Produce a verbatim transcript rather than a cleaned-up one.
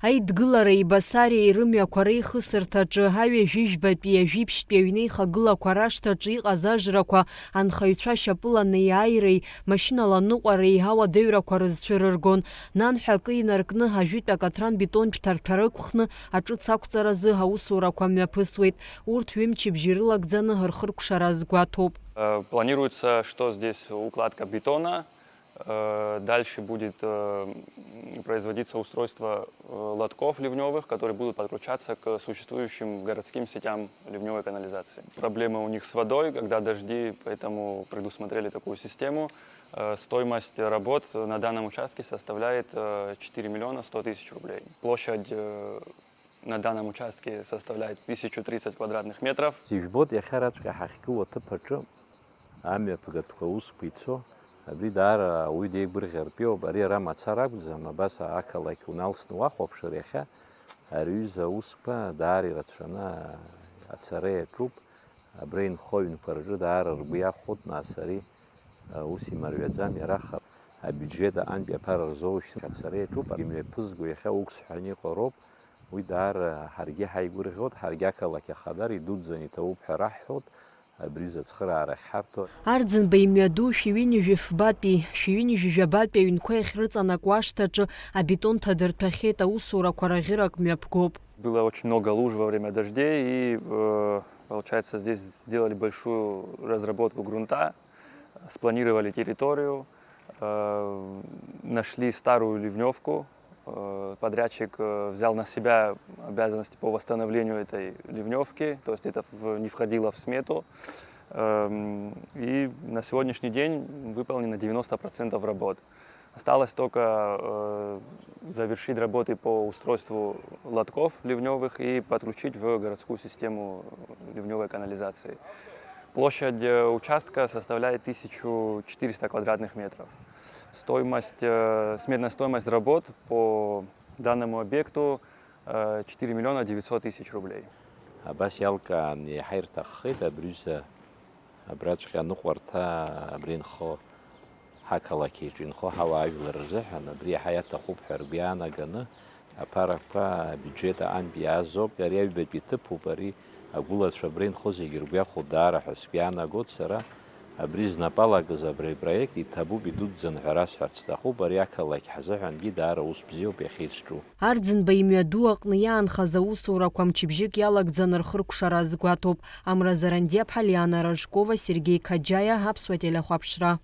Аидгылареи Басариеи рымҩақәа реихысырҭаҿы, аҩажәижәбатәи ажәибжьтәи аҩнеихагылақәа рашҭаҿы иҟаз ажрақәа анхаҩцәа шьапыла неиааиреи машьынала аныҟәареи ауадаҩрақәа рызцәырыргон. Нанҳәа акы инаркны, ажәытә акатран бетонтә ҭарҭәара ықәхны, аҿыц ақәҵаразы аусурақәа мҩаԥысуеит. Урҭ ҩымчыбжьа ирылагӡаны рхыркәшара азгәаҭоуп. Э, планируется, что здесь укладка бетона, э, дальше будет, э, м, производиться устройство, э, лотков ливневых, которые будут подключаться к существующим городским сетям ливневой канализации. Проблема у них с водой, когда дожди, поэтому предусмотрели такую систему. Э, стоимость работ на данном участке составляет, э, четыре миллиона сто тысяч рублей. Площадь, э, на данном участке составляет тысячу тридцать квадратных метров. Ижәбоит, иахьараҵәҟьа ҳахьгылоу аҭыԥ аҿы амҩаԥгатәқәа аусқәа ицо, абри даара ауаҩы деигәырӷьартә иоуп. Ари ара мацара акәӡам, абас ақалақь уналсны уахәаԥшыр, иахьа ари аҩыза аусқәа даара ирацәаны ацара иаҿуп. Абра инхо аҩнқәа рҿы даара ргәы иахәоит, нас ари, а, ус имариаӡам, иара ха-, абиуџьет аҟынтәи аԥара рзоушьҭра ацара иаҿуп, имҩаԥызго иахьа уқәсҳәаны иҟоу роуп, уи даара ҳаргьы ҳаигәырӷьоит, ҳаргьы ақалақь ахадара идуӡӡаны иҭабуп ҳәа раҳҳәоит, абри аҩыза ацхыраара ахьҳарҭо. Арӡынба имҩаду шәи ҩынҩажәи фбатәи, шәи ҩынҩажәи жәабатәи аҩнқәа иахьрыҵанакуа ашҭаҿы абетон ҭадырҭәахьеит, аусурақәа раӷьырак мҩаԥгоуп. Было очень много луж во время дождей, и, э, получается, здесь сделали большую разработку грунта, спланировали территорию, э, нашли старую ливнёвку. Э, подрядчик, э, взял на себя обязанности по восстановлению этой ливнёвки, то есть это в-, не входило в смету. Эм, и на сегодняшний день выполнено девяносто процентов работ. Осталось только, э, завершить работы по устройству лотков ливнёвых и подключить в городскую систему ливнёвой канализации. Площадь, э, участка составляет тысячу четыреста квадратных метров. Стоимость, э, сметная стоимость работ по данному объекту, э, четыре миллиона девятьсот тысяч рублей. Абас иалкаан иаҳа ирҭаххеит абри аҩыза абраҵәҟьа аныҟәарҭа, абра инхо ҳақалақь аҿы инхо ҳауаажәлар рзыҳәан абри иаҳа иаҭахуп ҳәа ргәы иаанаганы, аԥарақәа абиуџьет аҟынтә иаазоуп, ари аҩбатәи ҭыԥуп, ари агәылацәа абра инхо зегьы ргәы иахәо даара ҳәа сгәы иаанагоит сара, абри знапы алакыз абри апроект иҭабуп, идуӡӡан ҳәа расҳәарц сҭахуп, ари ақалақь ҳзыҳәангьы даара ус бзиоуп иахьа изҿу. Арӡынба имҩаду аҟны иаанхаз аусурақәа мчыбжьык иалагӡаны рхыркәшара азгәаҭоуп. Амра Зарандиаԥҳа, Лиана Рожкова, Сергеи Қаџьаиа, Аԥсуа телехәаԥшра.